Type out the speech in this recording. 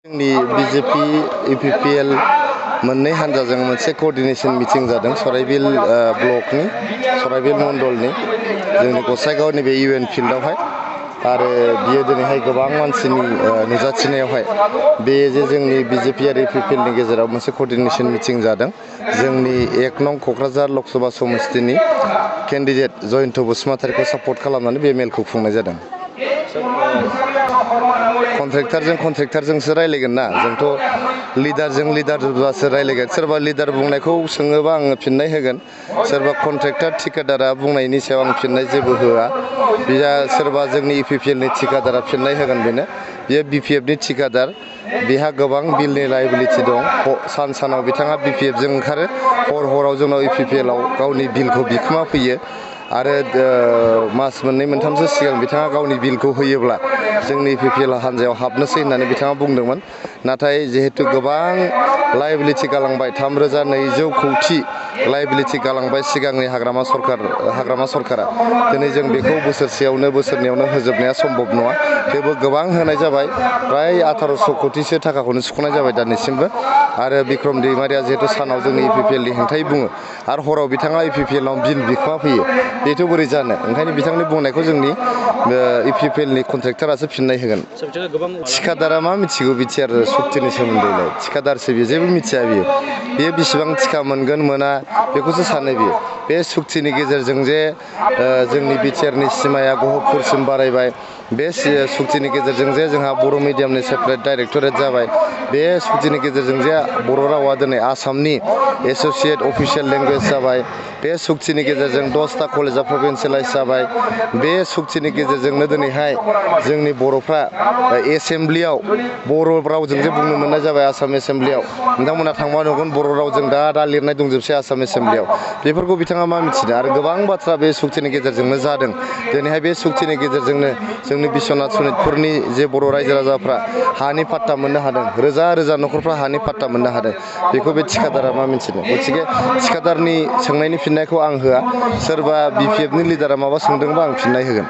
जोंनि BJP UPPL मोननै हान्जाजों मोनसे कोअर्डिनेशन मिटिं जादों सराइबिल ब्लकनि सराइबिल मण्डलनि जोंनि गसाइगाव नैबे इउएन फिल्डआवहाय आरो बियो दिनैहाय गोबां मानसिनि नुजाथिनायावहाय बे जे जोंनि बिजेपि आरो इउपिपिएलनि गेजेराव मोनसे कोअर्डिनेशन मिटिं जादों जोंनि 1 नं क'क्राझार लकसभा समस्तिनि केन्डिडेट जयन्त बसुमतारीखौ सापर्ट खालामनानै बे मेलखौ खुंनाय जादों। कन्ट्रेक्टरजोंसो रायलायगोन ना जोंथ' लिडारजोंसो रायलायगोन सोरबा लिडार बुंनायखौ सोङोबा आङो फिननाय होगोन सोरबा कन्ट्रेक्टर ठिकादारा बुंनायनि सायाव आं फिननाय जेबो होआ बिया सोरबा जोंनि इउपिपिएलनि ठिकादारा फिननाय होगोन बियो बिपिएफनि ठिकादार बिहा गोबां बिलनि लायबिलिटि दं सानाव बिथाङा बिपिएफजों ओंखारो हराव जोंनाव इउपिपिएलआव गावनि बिलखौ बिखुमा फैयो आरो मास मोननै मोनथामसो सिगां बिथाङा गावनि बिलखौ होयोब्ला जोंनि इउपिपिएल हान्जायाव हाबनोसै होननानै बिथाङा बुंदोंमोन नाथाय जिहेतु गोबां लायबिलिटि गालांबाय 3,200 कौटि लायबिलिटि गालांबाय सिगांनि हाग्रामा सरकारा दिनै जों बेखौ बोसोरनैयावनो होजोबनाया सम्भब नङा थेवबो गोबां होनाय जाबाय प्राय 1800 कौटिसो थाखाखौनो सुख'नाय जाबाय दानिसिमबो आरो बिक्रम दैमारिया जिहेतु सानाव जोंनि इउपिपिएलनि हेंथायै बुङो आरो हराव बिथाङा इउपिपिएलआव बिल बिखुमा फैयो बेथ' बोरै जानो ओंखायनो बिथांनि बुंनायखौ जोंनि इउपिपिएलनि कन्ट्रेक्टरासो फिननाय होगोन। ठिकादारा मा मिथिगौ बिटिआर सक्तिनि सोमोन्दैलाय ठिकादारसो बियो जेबो मिथिया बियो बेसेबां थिखा मोनगोन मोना बेखौसो सानो बियो बे सक्तिनि गेजेरजों जे जोंनि बिटिआरनि सिमाया गहपुरसिम बारायबाय बे सक्तिनि गेजेरजों जे जोंहा बर' मिडियामनि सेपारेट डाइरेक्टरेट जाबाय बे सक्तिनि गेजेरजों जे बर' रावा दिनै आसामनि एस'सिएट अफिसियेल लेंगुवेज जाबाय बे सक्तिनि गेजेरजों 10टा कलेजा प्रभिन्सियेलाइज जाबाय बे सक्तिनि गेजेरजोंनो दिनैहाय जोंनि बर'फ्रा एसेमब्लियाव बर' रावजों जे बुंनो मोननाय जाबाय आसाम एसेमब्लियाव नोंथांमोना थांबा नुगोन बर' रावजों दा लिरनाय दंजोबसै आसाम एसेमब्लियाव बेफोरखौ बिथाङा मा मिथिनो आरो गोबां बाथ्रा बे सक्तिनि गेजेरजोंनो जादों दिनैहाय बे सक्तिनि गेजेरजोंनो जोंनि बिश्वनाथ सनितपुरनि जे बर' रायजो राजाफ्रा हानि पाट्टा मोननो हादों रोजा रोजा न'खरफ्रा हानि पाट्टा मोननो हादों बेखौ बे ठिकादारा मा मिथिनो गथिखे ठिकादारनि सोंनायनि फिननायखौ आं होआ सोरबा बिपिएफनि लिडारा माबा सोंदोंबा आं फिननाय होगोन।